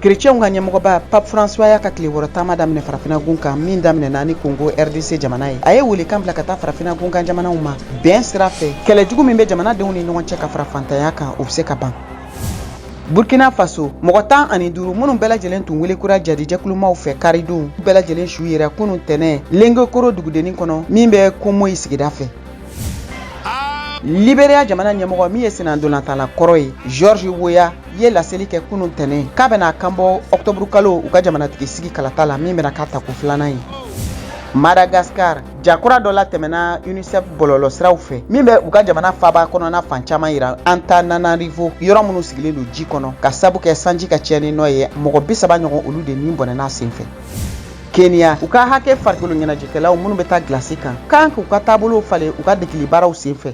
Kerecɛnw ka ɲɛmɔgɔba Pape François y'a ka tile 6 taama daminɛ farafina gun kan min daminɛna ni Congo RDC jamana ye. A ye welekan bila ka taa farafina gun kan jamanaw ma bɛn sira fɛ, kɛlɛjugu min bɛ jamanadenw ni ɲɔgɔn cɛ ka fara fantanya kan, o bɛ se ka ban. Burkina Faso, mɔgɔ 15 minnu bɛɛ lajɛlen tun welekura jadijɛkulumaw fɛ karidon, bɛɛ lajɛlen su yera kunun tɛnɛ Lengekoro dugudennin kɔnɔ min bɛ Komoyi sigida fɛ. Liberia jamana ɲɛmɔgɔ min ye sennantolatanna kɔrɔ ye, George Weah, ye laseli kɛ kunun tɛnɛ k'a bɛna a kanbɔ ɔkutɔburu kalo u ka jamanatigi sigi kalata la min bɛna k'a tako filanan ye. Madagascar, jakura dɔ latɛmɛna UNICEF bɔlɔlɔsiraw fɛ min bɛ u ka jamana faaba kɔnɔna fan caman yira Antananarivo, yɔrɔ minnu sigilen don ji kɔnɔ ka sabu kɛ sanji ka tiɲɛni nɔ ye. Mɔgɔ 30 ɲɔgɔn, olu de ni bɔnɛna senfɛ. Kenya, u ka hakɛ farikolo ɲɛnajɛkɛlaw minnu bɛ taa gilasi kan kan k'u ka taabolow falen u ka degeli baaraw senfɛ.